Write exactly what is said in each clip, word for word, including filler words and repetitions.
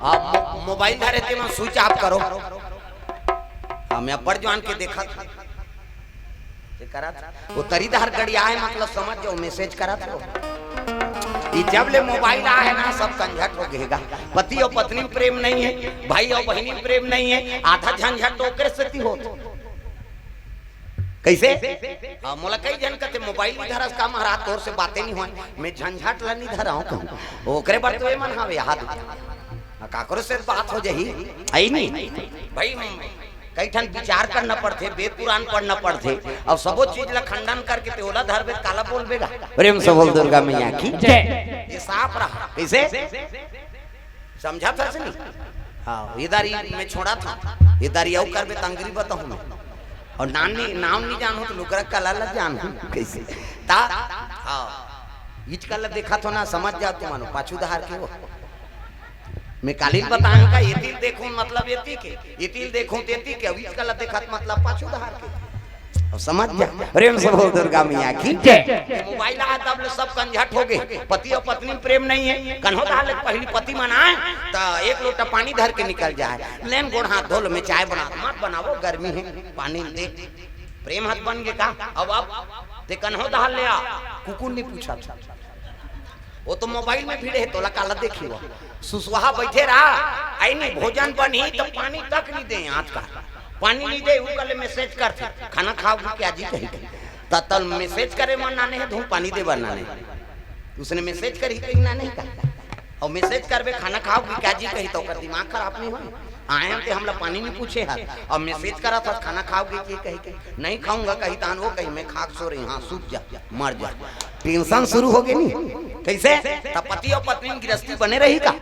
अब मो-, मोबाइल धरे ते मन स्विच ऑफ करो। हाँ, मैं अब्बड़ जुआन के देखत हँव। ये करत, वो तरी डहर गड़िया हे, मतलब समझ जाओ, मैसेज करत हो। ये जब ले मोबाइल आए हे ना, सब कंझट हो गए गा। पति अउ पत्नी में प्रेम नहीं हे, भाई अउ बहिनी में प्रेम नहीं हे, आधा झंझट तो ओकरे सेती होत। कइसे? हाँ, मोला कई झन कथे, "मोबाइल नहीं धरस का महाराज, तोर से बातें नहीं होय।" मैं झंझट ला नहीं धरा हँव कहूँ। ओकरे बर तो ये मन हवे हाथ। हाँ, काकरो से बात हो जाही, अइ नहीं? भाई, कई ठन विचार करना पड़थे, वेद पुराण पढ़ना पड़थे, अउ सबो चीज ला खंडन करके ते ओला धरबे त काला बोलबे गा? प्रेम से बोल दुर्गा मैया की। जय। ये साफ रहा। कइसे? समझत हस नहीं? हाँ, ये दारी मैं छोड़त हँव, ये दारी अउ करबे त अंगरी बताहूँ मैं। अउ नाम नहीं, नाम नहीं जानहूँ त लुकरा कला ला जानहूँ। कइसे? ता, हाँ, इचका ला देखत हो ना, समझ जाओ तुमन, पाछू डहर के हो। मैं काली ल बताहूँ का, एती ल देखहूँ मतलब एती के, एती ल देखहूँ त एती के, अउ इचका ला देखत मतलब पाछू डहर के। अब समझ जा, प्रेम से बोल दुर्गा मैया की। जय। मोबाइल आए तब ले सब कंझट हो गए, पति अउ पत्नी में प्रेम नहीं हे। कन्हो डहर ले पहिली पति मन आए त एक लोटा पानी धर के निकल जाए, "लेन गोड़ हाथ धो लो, मैं चाय बना, मत बनावो, गर्मी हे, पानी दे।" प्रेम हद बन गे का? अब, अब ते कन्हो डहर ले आ, कुकुर नहीं पूछा था। वो तो मोबाइल में भिड़े हे, तोला काला देखही वो। सुसुहा बइठे रहा, अइ नहीं, भोजन बनही त पानी तक नहीं दे। आज का पानी नहीं दे, ऊ काले मैसेज करथे, "खाना खाओगी क्या जी?" कही, कही। त तल मैसेज करे मन नाने हे, धूम पानी दे बर नाने हे। उसने मैसेज करही कही नाने हे का? अउ मैसेज करबे, "खाना खाओगी क्या जी?" कही, त ओकर दिमाग खराब नहीं होय? आए हन ते हमला पानी नहीं पूछे हस, अउ मैसेज करत हस, "खाना खाओगे जी?" कही के, "नहीं खाऊंगा," कही, तहान वो कही, "मैं खा के सो रही हूँ।" हाँ, सूत जा, मर जा। टेंशन शुरू हो गए नहीं? कइसे? त पति अउ पत्नी में गिरस्ती बने रही का?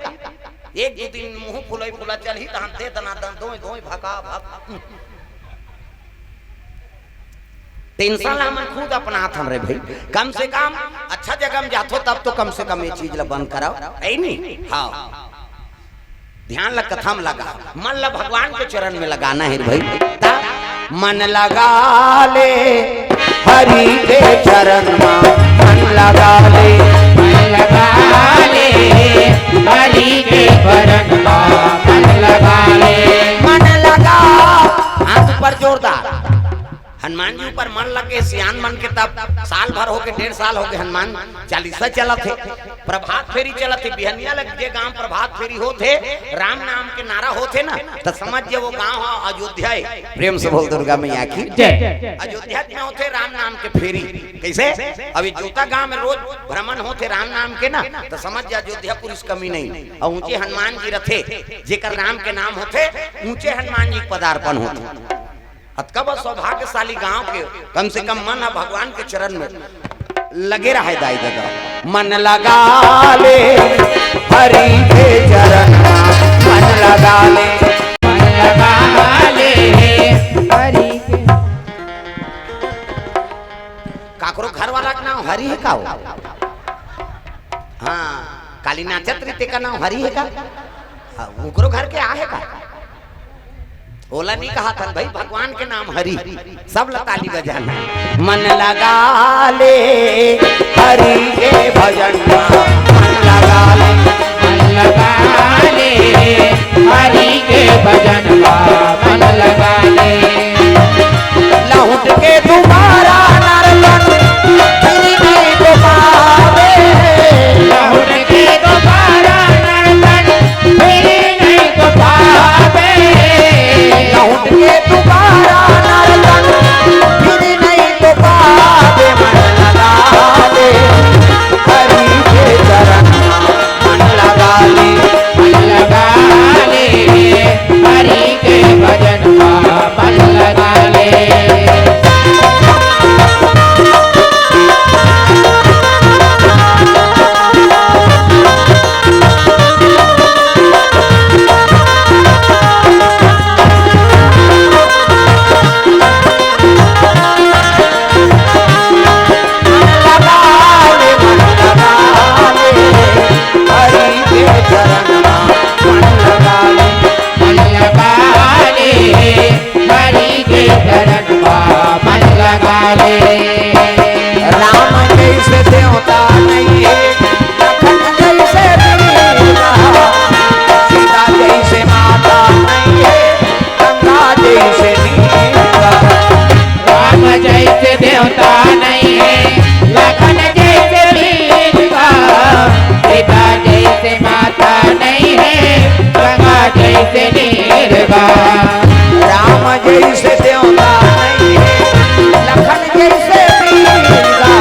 एक दू दिन मुँह फुलई फुला चलही, तहान दे दना दन दोय दोय भका भक। टेंशन ला हमन खुद अपनात हन रे भाई। कम से कम अच्छा जगह में जाथो तब तो कम से कम ये चीज ला बंद कराओ, अइ नहीं? हाँ, ध्यान ला कथा में लगा, मन ला भगवान के चरण में लगाना हे रे भाई। ता मन लगा ले हरि के चरण मा, मन लगा ले। मन लगा ले हरि के चरण मा, मन लगा ले। मन लगा, हाथ ऊपर जोरदार। हनुमान जी ऊपर मन लगे, सियान मन के तब साल भर हो गए, डेढ़ साल हो गए हनुमान चालीसा चलत हे, प्रभात फेरी चलत हे, बिहनिया लग जे गांव प्रभात फेरी होत हे, राम नाम के नारा होत हे ना, त समझ जे वो गांव ह अयोध्या हे। प्रेम से बोल दुर्गा मैया की। जय। अयोध्या में होत हे राम नाम के फेरी। कइसे? अभी जोता गांव में रोज भ्रमण होत हे राम नाम के ना, त समझ जा अयोध्या पुरुष कमी नहीं। अउ ऊंचे हनुमान जी रथे, जेकर राम के नाम होथे, ऊंचे हनुमान जी के पदार्पण होथे। अतका बड़ सौभाग्यशाली गांव के, कम से कम मन ह भगवान के चरण में लगे रहे दाई ददा। मन लगा ले हरि के चरण मा, मन लगा ले। मन लगा ले हरि के। काकरो घर वाला के नाम हरि हे का हो? हाँ, काली नाचत रही, तेकर नाम हरि हे का? हाँ, ओकरो घर के आहे का? ओला नहीं कहा था भाई, भगवान के नाम हरि, सब ला ताली बजाना। मन लगा ले हरि के भजन मा, मन लगा ले। मन लगा ले हरि के भजन मा, मन लगा ले। लहुट के दोबारा नरतन फिर नहीं तो पावे। लहुट के दोबारा नरतन फिर नहीं तो पावे। लहुट के दोबारा नरतन फिर नहीं तो पावे। मन लगा ले हरि के चरण मा, मन लगा ले। से निर्गा। राम जइसे देवता नइ हे, लखन जइसे वीर गा।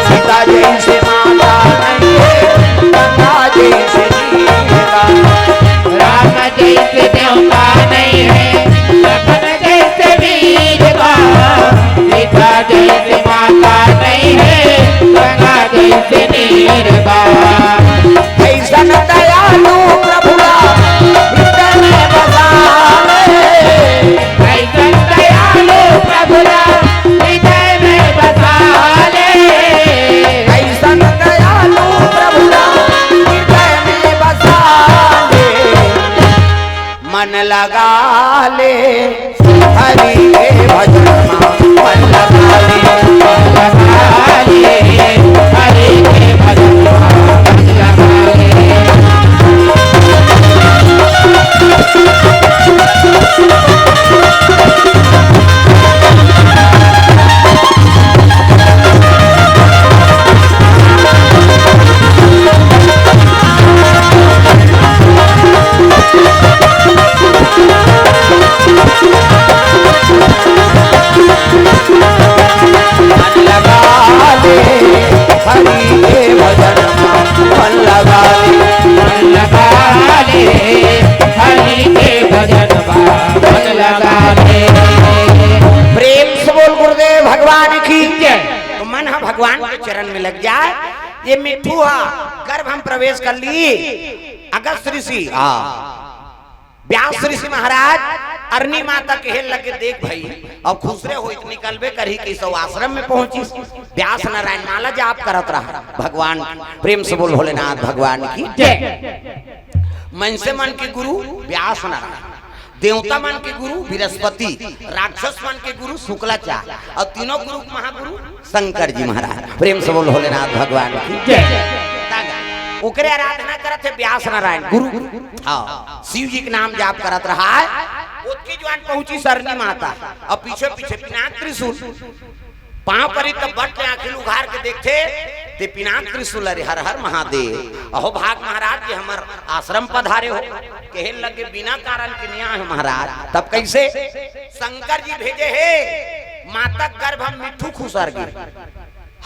सीता जइसे माता नइ हे, गंगा जइसे वीर गा। राम जइसे देवता नइ हे, लखन जइसे वीर गा। सीता जइसे माता नइ हे, गंगा जइसे वीर गा। अइसन दयालु प्रभु ला हृदय में बसा ले। अइसन दयालु प्रभु ला हृदय में बसा ले। अइसन दयालु प्रभु ला हृदय में बसा ले। मन लगा ले हरि के भजन मा, मन लगा ले, मन लगा ले, हरि के भजन मा, मन लगा ले। मन लगा ले हरि के भजन मा, मन लगा ले। मन लगा ले हरि के भजन मा, मन लगा ले। प्रेम से बोल गुरुदेव भगवान की जय। तो मन ह भगवान के चरण में लग जाए। ये मिट्ठू हा गर्भ हम प्रवेश कर ली। अगस्त ऋषि, हाँ। व्यास ऋषि महाराज अरनी माता कहे लगे, "देख भई, अब खुसरे होइस निकलबे करही, कइसे आश्रम में पहुंचिस।" व्यास नारायण माला जाप करत रहा भगवान। प्रेम से बोल भोलेनाथ भगवान की जय। मनसे मन के गुरु व्यास नारायण, देवता मन के गुरु बृहस्पति, राक्षस मन के गुरु शुक्लाचार्य, अउ तीनों गुरु के महागुरु शंकर जी महाराज। प्रेम से बोल भोलेनाथ भगवान की जय। ओकरे आराधना करत हे व्यास नारायण गुरु। हाँ, शिव जी के नाम जाप करत रहा है। ओतकी जुवार पहुंचिस अरनी माता, अउ पीछे पीछे पिनाक त्रिशूल। पांव परी तब बट ले आंखी उघार के देखथे, ते पिनाक त्रिशूल, अरे हर हर महादेव। अहो भाग महाराज जी हमर आश्रम पधारे हो। कहे लगे, "बिना कारण के नइ आए हो महाराज।" तब कइसे? "शंकर जी भेजे हे, माता गर्भ में मिट्ठू खुसर गे।"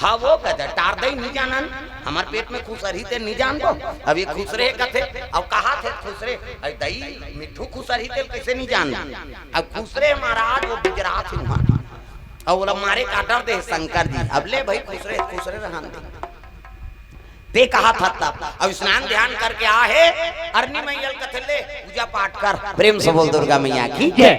हाँ, वो कहते, "टार दई नइ जानन, हमर पेट में खुसरही ते नइ जानबो।" अब ये खुसरे कथे, अब कहाथे खुसरे, "अरे दई, मिट्ठू खुसरही ते कइसे नइ जानबो?" अब खुसरे महाराज वो गुजरात हे वहाँ। अउ ओला मारे का डर दे शंकर जी। अब ले भई खुसरे, खुसरे रहन दे। ते कहाथा तब। अब स्नान ध्यान करके आ हे, अरनी मइया ल कथे ले, पूजा पाठ कर। प्रेम से बोल दुर्गा मैया की जय।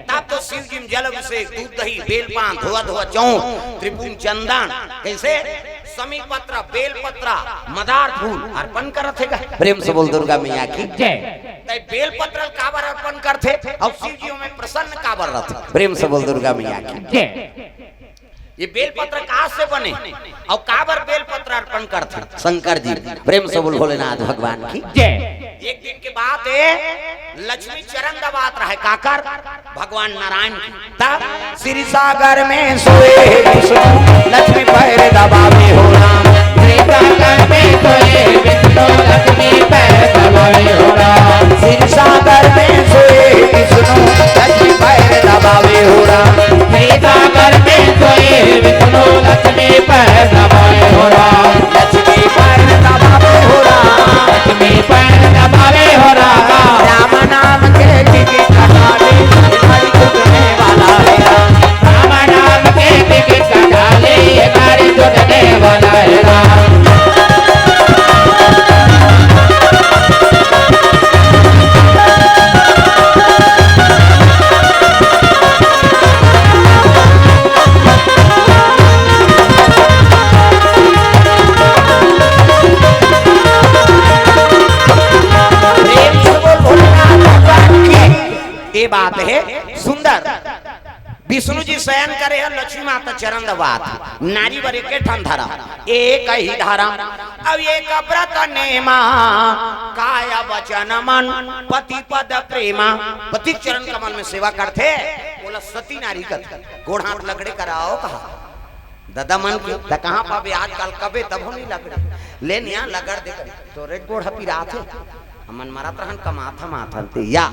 तब तो शिव जी में जल अभिषेक, दूध दही, बेल पान, धोआ धोआ चाउर, त्रिपुंड चंदन, कइसे? समी पत्र, बेल पत्र, मदार फूल अर्पण करत हे गा। प्रेम से बोल दुर्गा मैया की जय। तै बेल पत्र काबर अर्पण करथे अउ शिव जी ओमे प्रसन्न काबर रथे? प्रेम से बोल दुर्गा मैया की जय। ये बेल पत्र कहाँ से बने अउ काबर बेल पत्र अर्पण करथे शंकर जी? प्रेम से बोल भोलेनाथ भगवान की जय। एक दिन के बात हे, लक्ष्मी चरण दबात रहे, काकर? भगवान नारायण की। तब क्षीर सागर में सोए विष्णु, लक्ष्मी पैर दबावे हो राम। क्षीर सागर में सोए विष्णु, लक्ष्मी पैर दबावे हो राम। क्षीर सागर में सोए विष्णु, लक्ष्मी पैर दबावे हो राम। क्षीर सागर में सोए विष्णु, लक्ष्मी पैर दबावे हो राम। लक्ष्मी पैर दबावे हो राम। लक्ष्मी पैर दबावे हो राम। राम नाम के टिकट कटा ले, ये गाड़ी छूटने वाला है राम। राम नाम के टिकट कटा ले, ये गाड़ी छूटने वाला है राम। प्रेम से बोल भोलेनाथ भगवान की। ये बात हे सुंदर। विष्णु जी शयन करे हे, लक्ष्मी माता चरण दबात हे। नारी बर एक ठन धरम, एक ही धरम। अब एक व्रत नेमा, काय वचन मन पति पद प्रेमा। पति चरण कमल में सेवा करथे, ओला सती नारी कथे। गोड़ हाथ लगड़े कराओ कहा। ददा मन के, त कहाँ पाबे आजकल, कबे तभो नइ लगड़े। ले निया लगड़ दे करे, तोरे गोड़ ह पिरात हे। हमन मरत रहन, कमात हम आथन ते या।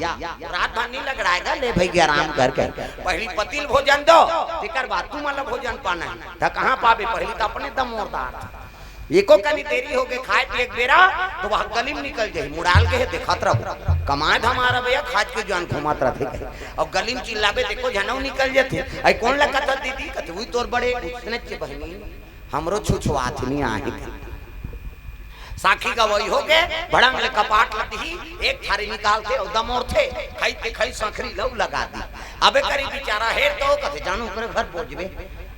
रात भर नी लगड़ाएगा, ले भई आराम करके। पहली पति ल भोजन दो, तेकर बाद तुमन ला भोजन पाना हे। त कहाँ पाबे, पहली त अपने दमोर दार। एको कनी देरी होगे खाए पिए के बेरा, त वह गली म निकल जाही, मुड़ाल गे हे, देखत रहो। कमाए धमार भैया, खाज के जुआन घूमत रथे कहे। अउ गली म चिल्लाबे, देखो झनऊ निकल जथे। अई कोन ला कथस दीदी? कथे, "उई तोर बड़े उसने चे बहिनी।" हमरो छुछुआत नी आहे। साखी गवई होगे, भड़ंग ले कपाट ल दिही, एक थारी निकालथे अउ दमोरथे, खई ते खई संखरी लऊ लगा दी। अबे करी बिचारा हेर तो कथे, "जानू ओकरे घर बोजबे,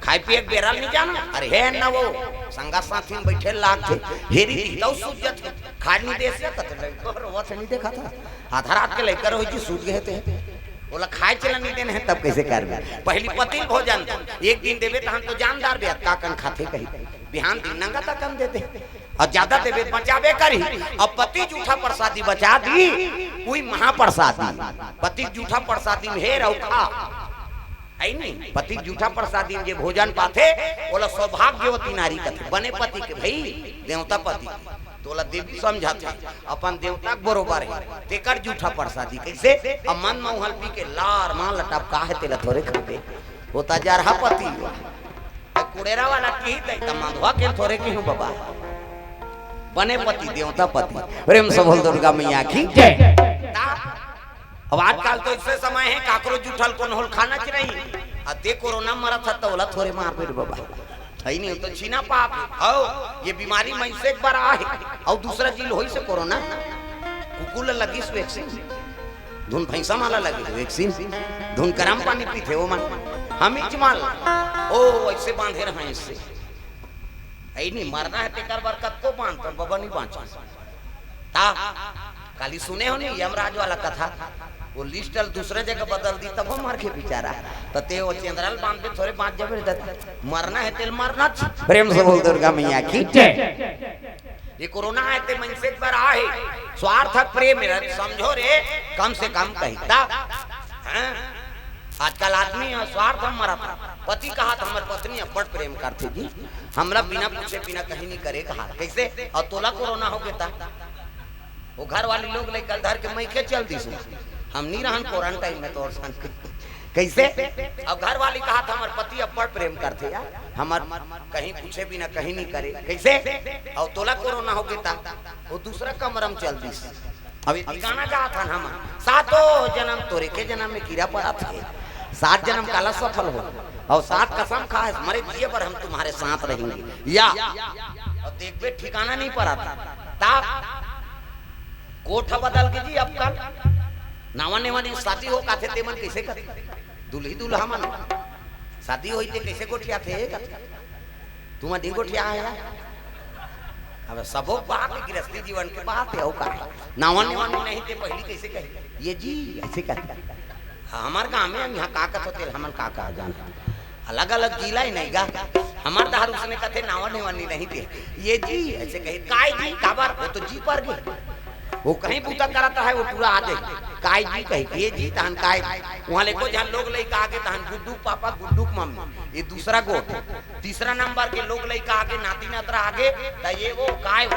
खाए पिए के बेरा ल नी जाना।" अरे हे न वो, संगा साथी म बइठे लागथे, हेरी दी तऊ सूझ जथे, खाए नी देस या कथे, "लइका रोवत हे नी देखत हस, आधा रात के लइका रोही जी सूझ गे हे ते।" ओला खाए चला नी देन हे, तब कइसे करबे? पहली पति ल भोजन दो, एक दिन देबे तहन तो जानदार बे, अतका कन खाथे कही, बिहान दिन नंगा तकन दे दे, अउ जादा देबे त बचाबे करही। अब पति जूठा प्रसादी बचा दी, उही महाप्रसादी। पति जूठा प्रसादी म हेर अउ खा, अई नी? पति जूठा प्रसादी म जे भोजन पाथे, ओला सौभाग्यवती नारी कथे। बने पति के भई, देवता पति के। तोला देवी समझत हे, अपन देवता के बरोबर हे, तेकर जूठा प्रसादी। कइसे? अब मन म उहल पी के लार मां लटपका हे, तेला थोरे खाबे। ओ त जरहा पति हुआ। ए कुड़ेरा वाला किही तई त मंदवा के थोरे किहूं बबा। बने पति, देवता पति। प्रेम से बोल दुर्गा मैया की। जय। ता अब आजकल तो अइसे समय हे, काकरो जूठा ल कोनो ल खाना च नहीं। अ ते कोरोना म मरत हस त ओला थोरे मारबे रे बबा। अई नी, ओ तो छीना पाप हे। हव, ये बीमारी मइनसे के बर आहे। अउ दूसरा चीज होइस हे कोरोना। कुकुर ल लगिस vaccine। धुन भैंसा म ला लगे vaccine। धुन गरम पानी पीथे ओमन। हम इच माल। ओ, अइसे बांधे रहे इससे। अई नी, मरना हे तेकर बर कतको बांध, पर बबा नी बांचस। ता, काली सुने हो नी यमराज वाला कथा, वो list ल दूसरे जगह बदल दी, तब वो मर गे बिचारा। त ते वो चेंदरा ल बांध के थोरे बांच जाबे रे ददा। मरना हे तेल मरना च। प्रेम से बोल दुर्गा मैया की जय। ये कोरोना आए ते मनसे बर आहे, स्वार्थ प्रेम रत समझो रे, कम से कम कही ता। हाँ? आजकल आदमी ह स्वार्थ म मरत हे। पति कहा त हमर पत्नी अब्बड़ प्रेम करथे जी, हमला बिना पूछे बिना कहीं नहीं करे कहा। कइसे? अउ तोला कोरोना होगे ता? वो घर वाली लोग लइका ल धर के मइके चल दिस। हम नी रहन quarantine में तोर संग। कइसे? अउ घर वाली कहा त हमर पति अब्बड़ प्रेम करथे यार, हमर कहीं पूछे बिना कहीं नहीं करे। कइसे? अउ तोला कोरोना होगे ता? वो दूसरा कमरा म चल दिस। अब ये ठिकाना जात हन हमन। सातों जनम तोरे के जनम में कीरा पड़त हे। सात जनम काला सफल हो। अउ सात कसम खाए, मरे जिए बर हम तुम्हारे साथ रहेंगे। या। अउ देखबे ठिकाना नहीं पड़त। ता कोठा बदल के जी अब कल। नावा नेवा नी शादी हो काथे ते मन कइसे करथे? दुल्ही दुल्हा मन। शादी होई ते कइसे गोठियाथे? तुमन नी गोठियाहा? अब सबो बात हे, गृहस्थी जीवन के बात हे, अउ का? नावा नेवा नी नहीं ते पहली कइसे कहे? ये जी, अइसे कहे। हाँ, हमर गाँव में हम इहाँ का कथो तेल, हमन का कहा जान। अलग-अलग जिला हे नहीं गा। हमर डहर उसने कथे नावा नेवा नी नहीं ते। ये जी, अइसे कहे, "काय जी, काबर?" वो तो जी पर गे। वो कहीं बूता करत हे, वो टूरा आ जाही। "काय जी?" कहे, "ये जी," तहन "काय?" उहाँ ले एको झन लोग लइका आगे, तहन गुड्डू के पापा, गुड्डू के मम्मी। ये दूसरा गोठ। तीसरा नंबर के लोग लइका आगे, नाती नतरा आगे, त ये वो, काय वो।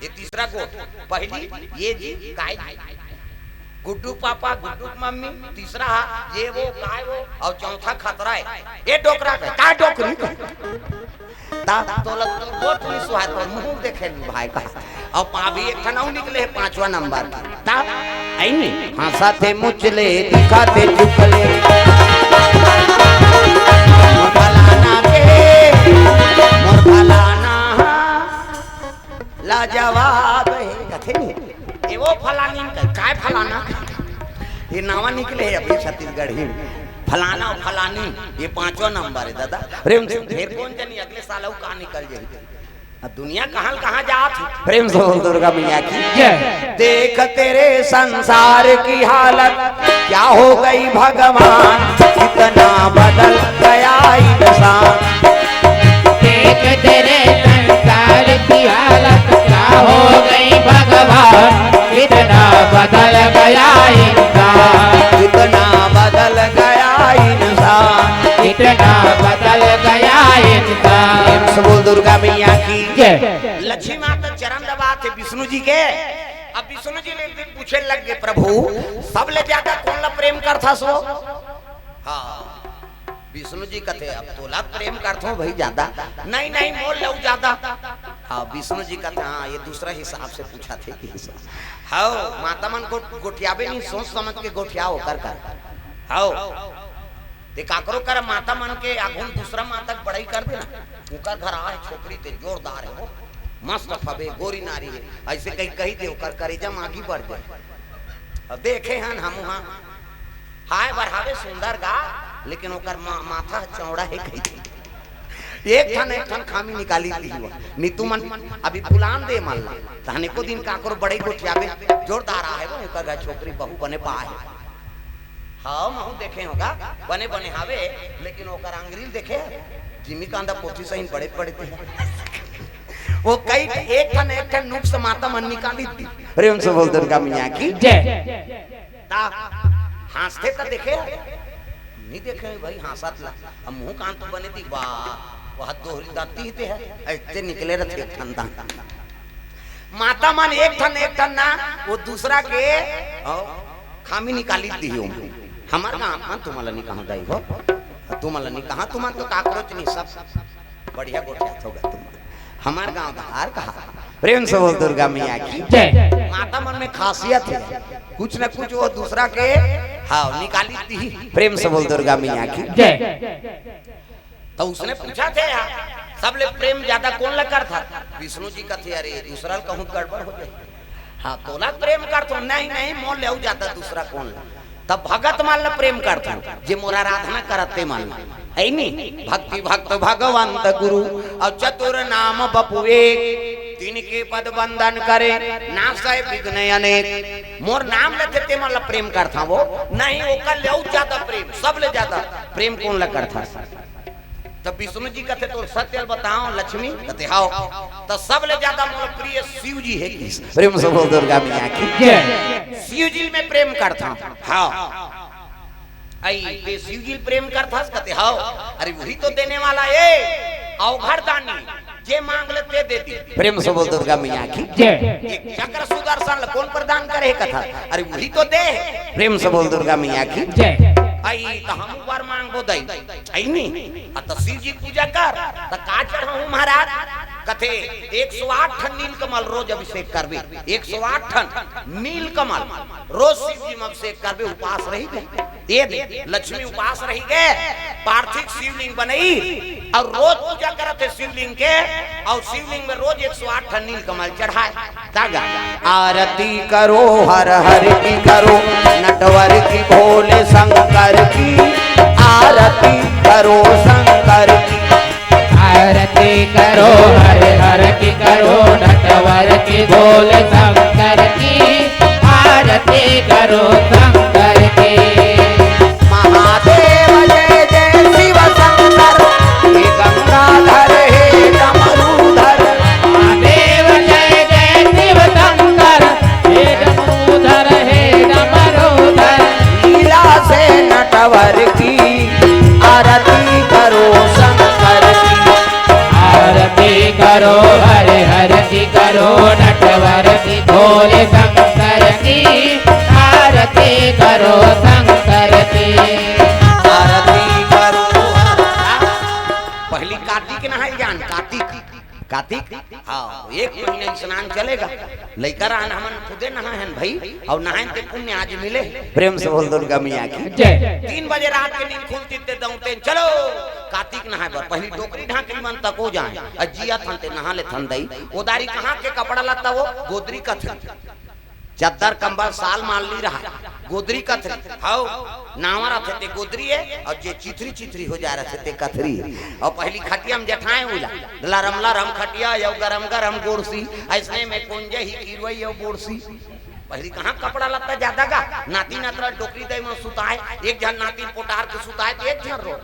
ये तीसरा गोठ। पहली, "ये जी, काय जी?" गुड्डू के पापा, गुड्डू के मम्मी, तीसरा हा, "ये वो, काय वो?" अउ चौथा खतरा हे, "ये डोकरा के, का डोकरी के?" ता तोला तो गोठ नी सुहाय, तोर मुंह देखे नी भाई का। अउ पाभी एक ठन अउ निकले हे पांचवा नंबर। ता अई नी, हाँसथे मुचले, दिखाथे चुकले। मोर फलाना के, मोर फलाना लाजवाब हे, कथे नी। ए वो फलानी, काय फलाना? ये नावा निकले हे अभी छत्तीसगढ़ी म। फलाना अउ फलानी, ये पांचवा नंबर हे ददा। अरे उनसे ढेर कोन जनी, अगले साल अउ का निकल जाही। अब दुनिया कहाँ ल कहाँ जात हे। प्रेम से बोल दुर्गा मैया की। जय। देख तेरे संसार की हालत, क्या हो गई भगवान, कितना बदल गया इंसान। देख तेरे संसार की हालत, क्या हो गई भगवान, कितना बदल गया इंसान। कितना बदल गया इंसान। कितना बदल गया इंसान। प्रेम से बोल दुर्गा मैया की। जय। लक्ष्मी माता चरण दबाथे विष्णु जी के। अब विष्णु जी ने एक दिन पूछे लग गए, "प्रभु, सबले ज्यादा कोन ला प्रेम करथस वो?" हाँ, विष्णु जी कथे, "अब तोला प्रेम करथों भाई ज्यादा।" "नहीं, नहीं, मोर ले अउ ज्यादा।" हाँ, विष्णु जी कथे, "हाँ, ये दूसरा हिसाब से पूछा थे कि हिसाब।" हाँ, माता मन को गोठियाबे नहीं, सोच समझ के गोठियाओ कर कर। हाँ, ते काकरो कर माता मन के आघू म दूसरा माता के बड़ाई कर देना, "ओकर घर आए छोकरी ते जोरदार हे वो, मस्त हवे, गोरी नारी हे," ऐसे कही, कही दे, ओकर करेजा म आगी बढ़ जाए। अब देखे हन हम वहाँ, हाय बढ़ावे सुंदर गा, लेकिन ओकर मा-, माथा चौड़ा हे कही दे। एक ठन, एक ठन खामी निकाली दी हुआ। नीतू मन अभी बुलान दे मन ला, तहने को दिन काकरो बड़ाई गोठियाबे, जोरदार आहे वो, ओकर घर छोकरी बहू बने पाए हे। हाँ, महूँ देखे होगा, बने बने हावे, लेकिन ओकर अंगरी ल देखे, जिमी कांदा पोथी सही बड़े बड़े थे। वो कई एक ठन, एक ठन नुक्स माता मन निकाली दी। प्रेम से बोल दुर्गा मैया की। जय। ता हाँसथे त देखे, नहीं देखे भाई हाँसत ला। अब मुँह कान तो बने दी, वाह, वह दोहरी दांती ही ते है, ऐसे निकले रथे एक ठन दांत। माता मन एक ठन, एक ठन ना, वो दूसरा के, ओ, खामी निकाली दी हो। हमार गाँव में तुम्हारा नहीं कहा दाई हो, तुम्हारा नहीं कहा, तुम्हारा तो काकरोच नहीं, सब बढ़िया गोठियात होगा तुम। हमार गाँव धार कहा। प्रेम से बोल दुर्गा मैया की। जय। माता मन में खासियत है, कुछ न कुछ वो दूसरा के, हाँ, निकाली दी। प्रेम से बोल दुर्गा मैया की। जय। तो उसने पूछा थे यार, सबले प्रेम ज्यादा कोन ला करथा? विष्णु जी कथे, "अरे, दूसरा ल कहूँ त गड़बड़ हो जाए।" हाँ, तोला प्रेम करथों, "नहीं, नहीं, मोर ले अउ ज्यादा दूसरा कोन ला?" तब भगत मन ला प्रेम करथों, जे मोर आराधना करत ते मन ला। है नी? भक्ति भक्त भगवंत गुरु, अउ चतुर नाम बपु एक, तिनके पद बंदन करे, नासै विघ्न अनेक। मोर नाम लेथे ते मन ला प्रेम करथों वो, नहीं, ओकर ले अउ ज्यादा प्रेम, सबले ज्यादा प्रेम कोन ला करथा? तब विष्णु जी कथे, "तो सत्य ल बताओ लक्ष्मी?" कथे, "हाव।" "तो सबले ज्यादा मोर प्रिय शिव जी हे कि?" प्रेम से बोल दुर्गा मैया की। जय। "शिव जी में प्रेम करथों।" हाँ। "आई, ते शिव जी ल प्रेम करथस?" कथे, "हाव।" "अरे, वही तो देने वाला हे, अवघड़ दानी, जे मांग ले ते दे दी।" प्रेम से बोल दुर्गा मैया की। जय। एक चक्र सुदर्शन ल कोन प्रदान करे हे कथा? "अरे, वही तो दे।" प्रेम से बोल दुर्गा मैया की। जय। "आई, तो हम ऊपर मांगबो दई।" अइनी, आ त शिव जी पूजा कर, त का चढ़ाहूं महाराज? कथे, "एक सौ आठ ठन नीलकमल रोज अभिषेक करबे, एक सौ आठ ठन नीलकमल रोज शिव जी में अभिषेक करबे, उपास रही दे, दे दे।" लक्ष्मी उपास रही गे, पार्थिव शिवलिंग बनई, अउ रोज पूजा करत हे शिवलिंग के, अउ शिवलिंग में रोज एक सौ आठ ठन नीलकमल चढ़ाए। तागा। आरती करो हर हर की, करो नटवर की, भोले शंकर की। आरती करो शंकर की। आरती करो हर हर की, करो नटवर की, भोले शंकर की। आरती करो शंकर की। महादेव जय जय शिव शंकर, हे गंगाधर हे डमरूधर। महादेव जय जय शिव शंकर, हे डमरूधर हे डमरूधर। लीला से नटवर की, आरती करो शंकर की। आरती करो हर हर की, करो नटवर की, भोले शंकर की। आरती करो शंकर की। आरती करो। पहली कातिक नहाए जान, कातिक। कातिक? हाँ, एक महीना स्नान चलेगा। लइका रहन हमन खुदे नहाए हन भाई, अउ नहाए ते पुण्य आज मिले। प्रेम से बोल दुर्गा मैया की। जय। तीन बजे रात के नींद खुलती ते दौड़ते, "चलो कातिक नहाए बर।" पहली डोकरी ढाकरी मन तको जाए, अउ जिया थन ते नहा ले थन दई। ओदारी कहाँ के कपड़ा लत्ता वो? गोदरी कथरी। चद्दर, कंबल, साल मान ली रहा, गोदरी कथरी, हव, नावा रथे ते गोदरी हे, अउ जे चिथरी चिथरी हो जा रथे ते कथरी हे। अउ पहली खटिया में जठाए उला, लरम लरम खटिया, यव गरम गरम गोड़सी, अइसने में कोंजे ही किरवई यव बोड़सी। पहली कहाँ कपड़ा लत्ता जादा गा, नाती नतरा डोकरी दई में सुताए, एक झन नाती पोटार के सुताए, त एक झन रो।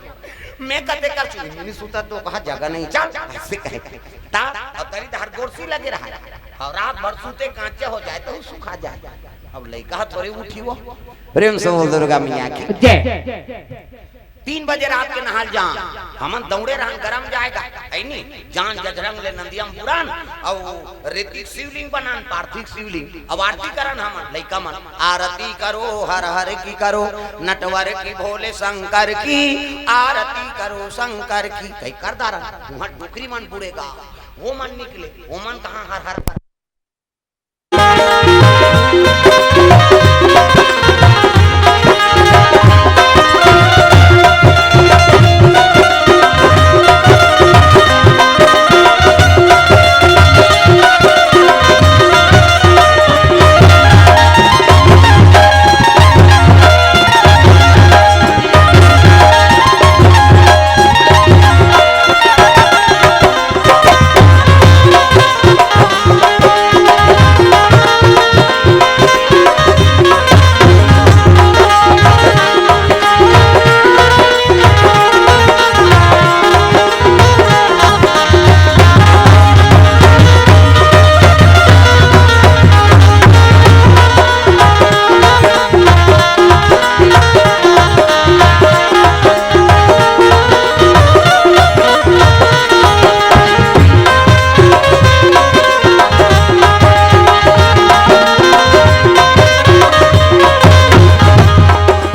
मैं कते कर चुकी, नहीं सुता तो कहा जगह नहीं, चल, अइसे कहे। ता, अउ तरी धार गोड़सी लगे रहा। अउ रात भर सूते कांचे हो जाए त सुखा जाए। अब लइका ह थोरे उठी वो। प्रेम से बोल दुर्गा मैया की। जय। तीन बजे रात के नहाल जान, हमन दौड़े रहन, गरम जाएगा, है नी? जान जजरंग ले नंदियम पुरान, अउ रेतिक शिवलिंग बनान, पार्थिव शिवलिंग, अउ आरती करन हमन, लइका मन, आरती करो हर हर की करो, नटवर की भोले शंकर की, आरती करो शंकर की, कही कर दारन, उहाँ डोकरी मन बुड़ेगा, वो मन निकले, वो मन कहाँ हर हर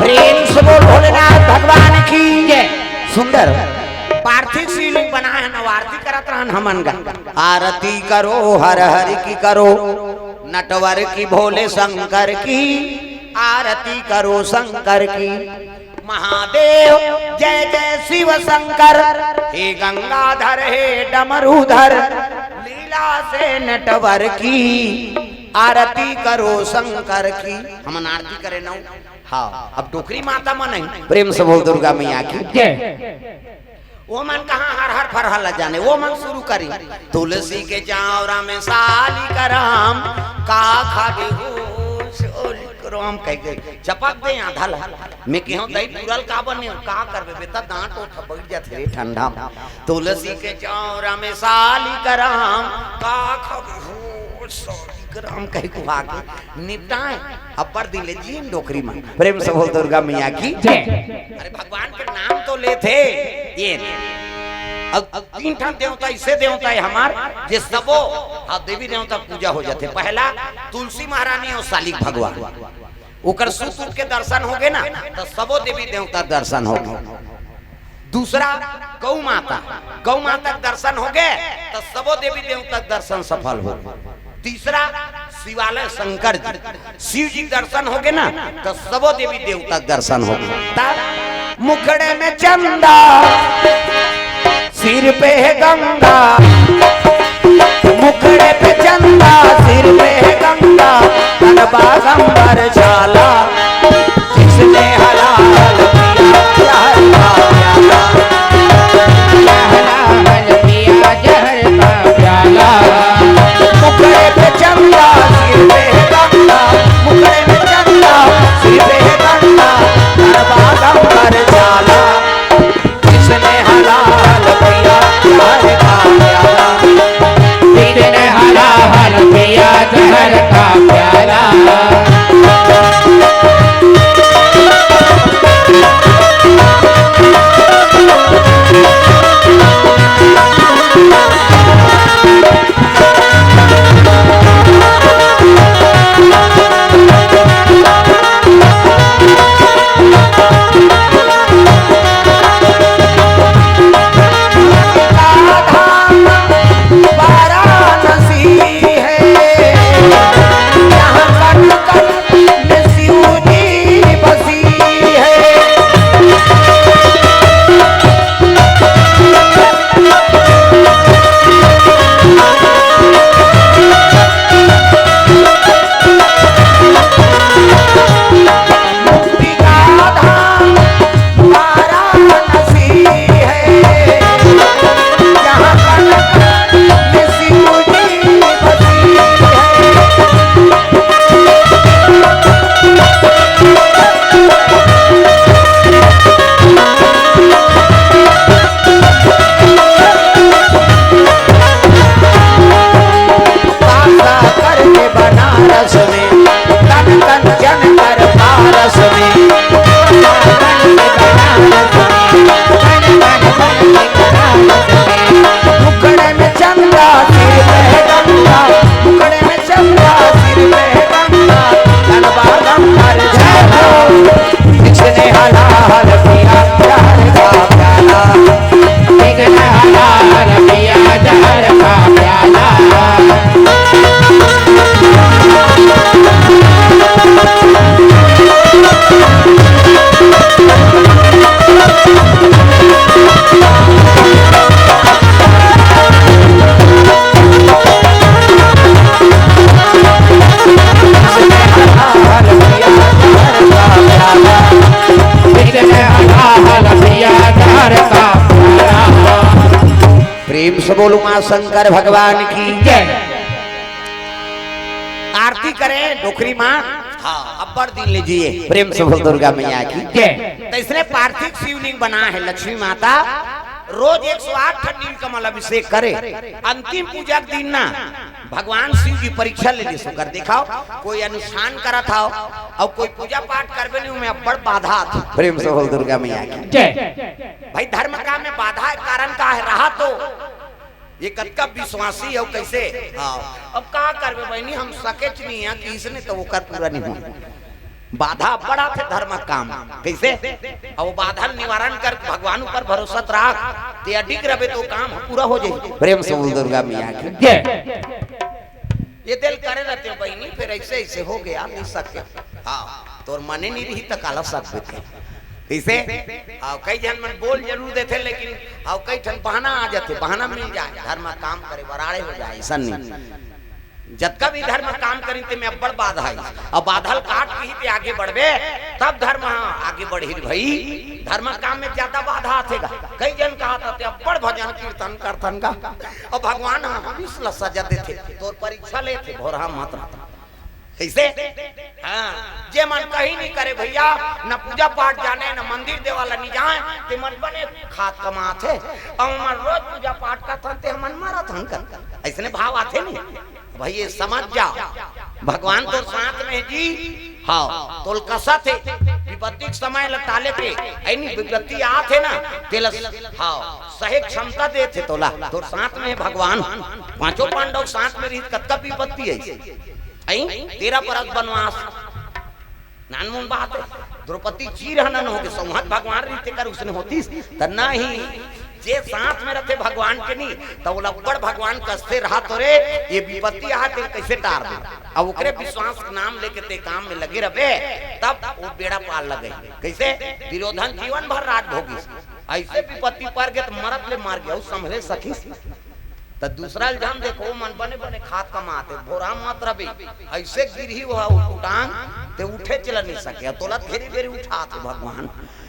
प्रेम से बोल भोलेनाथ भगवान की जय। सुंदर पार्थिव शिवलिंग बनाए हैं, नव आरती करत रहन हमन गा। आरती करो हर हर की करो, नटवर की भोले शंकर की, आरती करो शंकर की। महादेव जय जय शिव शंकर, हे गंगाधर हे डमरूधर, लीला से नटवर की, आरती करो शंकर की। हमन आरती करे नव। हाँ, अब डोकरी माता मन आई, प्रेम से बोल दुर्गा मैया की जय। वो मन कहाँ हर हर फरहर ला जाने, वो मन शुरू करी। तुलसी के चावरा में साली करम, का खाबे हो सोली करम, कह गई चपक दे आधा ला। मैं कहूँ दही पुरल का बने हो, का करबे बेटा, दांत ओ थपक जाथे रे ठंडा में। तुलसी के चावरा में साली करम, का खाबे हो सोली करम, कह कुहा के निपटाए। अब्बड़ दिन ले जियन डोकरी मन। प्रेम से बोल दुर्गा मैया की जय। अरे भगवान के नाम तो लेथे। ये अब, अब तीन ठन देवता, ऐसे देवता है हमार, जे सबो, हाँ, देवी देवता पूजा हो जाथे। पहला तुलसी महारानी और सालिक भगवान, ओकर सुत उठ के दर्शन होगे ना, तो सबो देवी देवता दर्शन होगे। दूसरा गौ माता, गौ माता के दर्शन होगे, तो सबो देवी देवता के दर्शन सफल हो। तीसरा शिवालय शंकर जी, शिव जी के दर्शन होगे ना, तो सबो देवी देवता के दर्शन होगे। तब मुखड़े में चंदा, सिर पे है गंगा, मुखड़े पे चंदा, सिर पे है गंगा, तन बागंबर छाला। जिसने हलाल किया जहर का प्याला, हलाल किया जहर का प्याला। मुखड़े पे चंदा, सिर पे है गंगा, मुखड़े पे चंदा, सिर पे है गंगा, तन बागंबर छाला। जिसने हलाल किया जहर का प्याला। जिसने हलाल किया जहर का प्याला। शंकर भगवान की जय। आरती करें डोकरी माँ। हाँ, अब्बड़ दिन ले जिए। प्रेम से बोल दुर्गा मैया की। जय। त इसने पार्थिव शिवलिंग बना है, लक्ष्मी माता रोज एक सौ आठ ठन नीलकमल अभिषेक करे। अंतिम पूजा के दिन ना भगवान शिव जी परीक्षा ले ले सुकर देखाओ, कोई अनुष्ठान करत हव अउ कोई पूजा पाठ करबे नहीं, ओमे अब्बड़ बाधा आथे। प्रेम से बोल दुर्गा मैया की। जय। भाई, धर्म काम में बाधा के कारण का है? रहा तो ये कतका विश्वासी हे, कइसे? हाँ। अब का करबे बहिनी, हम सकेच नहीं है कि इसने तो ओकर पूरा नहीं हो। बाधा बड़ा थे धर्म काम, कइसे? अब वो बाधा निवारण कर, भगवान ऊपर भरोसा राख, ते अडिग रहे तो काम पूरा हो जाए। प्रेम से बोल दुर्गा मैया की। जय। ये दिल करे रहते हो बहिनी, फिर ऐसे ऐसे हो गया, नहीं सके। हाँ, तोर मने नहीं रही त काला सक बेटे। इसे हाँ, कई झन मन बोल जरूर देथे, लेकिन हाँ, कई ठन बहाना आ जाथे, बहाना मिल जाए, धर्म काम करे बराड़े हो जाए, ऐसा नहीं। जतका भी धर्म काम करी ते में अब्बड़ बाधा आई। अब बाधा ल काट के ही ते आगे बढ़बे, तब धर्म हाँ आगे बढ़ी रे भाई। धर्म काम में ज्यादा बाधा आथे गा। कई झन कहा था ते अब्बड़ भजन कीर्तन करथन गा। अब भगवान हाँ हम इसला सजा देथे, तोर परीक्षा लेथे, भोरहा मत रहता। कइसे? हाँ, जे मन कहीं नहीं करे भैया, न पूजा पाठ जाने, न मंदिर देवाला नहीं जाए, ते मन बने खात कमात हे। अउ मन रोज पूजा पाठ करथन, ते हमन मरत हन कर। ऐसने भाव आथे नहीं? भाई ये समझ जा, भगवान तोर साथ में हे जी। हाँ, तोल कसत हे, विपत्ति के समय ल टाले के, ऐनी विपत्ति आत हे ना, तेला हाँ, सहे क्षमता देत हे तोला, तोर साथ में हे भगवान। पांचों पांडव के साथ में रहित कतका विपत्ति है। आई, तेरह बरस बनवास। नानमुन बात है। द्रौपदी चीर हनन होगे, संहत भगवान रीते कर उसने होतीस, त नहीं, जे साथ में रहते भगवान के नहीं, त ओला बड़ भगवान कसते रहा तो रे, ये विपत्ति आ ते कइसे टार दे? अब ओकरे विश्वास के नाम लेके ते काम में लगे रहे, तब वो बेड़ा पार लगे। कइसे? दुर्योधन जीवन भर राज भोगिस, ऐसे विपत्ति पर गे त मरत ले मार गया, उ संभले सकिस। त दूसरा इल्जाम देखो, मन बने बने खात कमाते, भोरा मत रबे, ऐसे गिरही हुआ उठांग, ते उठे चला नहीं सके, तोला घेरी घेरी उठात हे भगवान,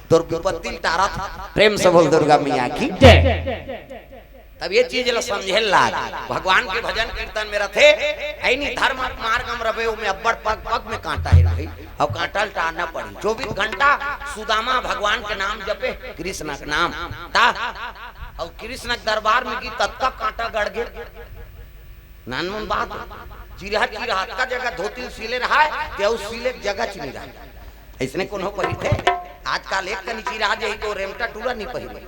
तोर विपत्ति टारत। प्रेम से बोल दुर्गा मैया की। जय। तब ये चीज ला समझे लाग, भगवान के भजन कीर्तन में रथे, ऐनी धर्म मार्ग में रबे, ओमे अब्बड़ पग पग में कांटा हे भाई। अब कांटा ल टारना पड़ी। चौबीस घंटा सुदामा भगवान के नाम जपे, कृष्ण के नाम। ता, अब कृष्ण के दरबार में गे ततका कांटा गड़ गे। नानमुन बात, चिरहा चिरहा अतका जगह धोती सिले रहा है, ते अउ सिले के जगह च नहीं रहा। ऐसने कोनो पहिरथे? आजकल एक कनी चिरहा जे ही तो रेमटा टूरा नहीं पहिरे।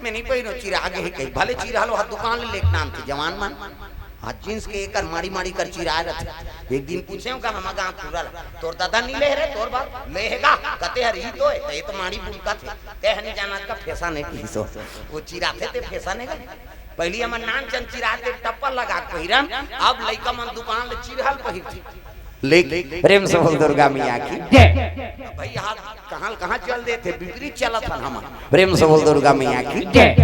मैं नहीं पहिरो, चिरहा गे ही कही। भले चिरहा लो, हाथ दुकान ले लेके नाम थे, जवान मन। आज जींस के एकर माड़ी माड़ी कर चिरहा रहथे। एक दिन पूछे का हम गांव टूरा ला, "तोर दादा नहीं ले रे, तोर बाप ले हे गा?" कते हर ही तो है, तो ये तो माड़ी बुनका थे। ते हनी जाना का फैशन है किसो। वो चिरहा थे, ते फैशन है गा। पहली हमर नान चंद चिरहा ते टप्पल लगा के पहिरन, अब लइका मन दुकान ले चिरहा ल पहिरथे। लेकिन प्रेम से बोल दुर्गा मैया की। जय। भाई, हाथ कहाँ, कहाँ चल देथे, विपरीत चलत हन हमन। प्रेम से बोल दुर्गा मैया की। जय।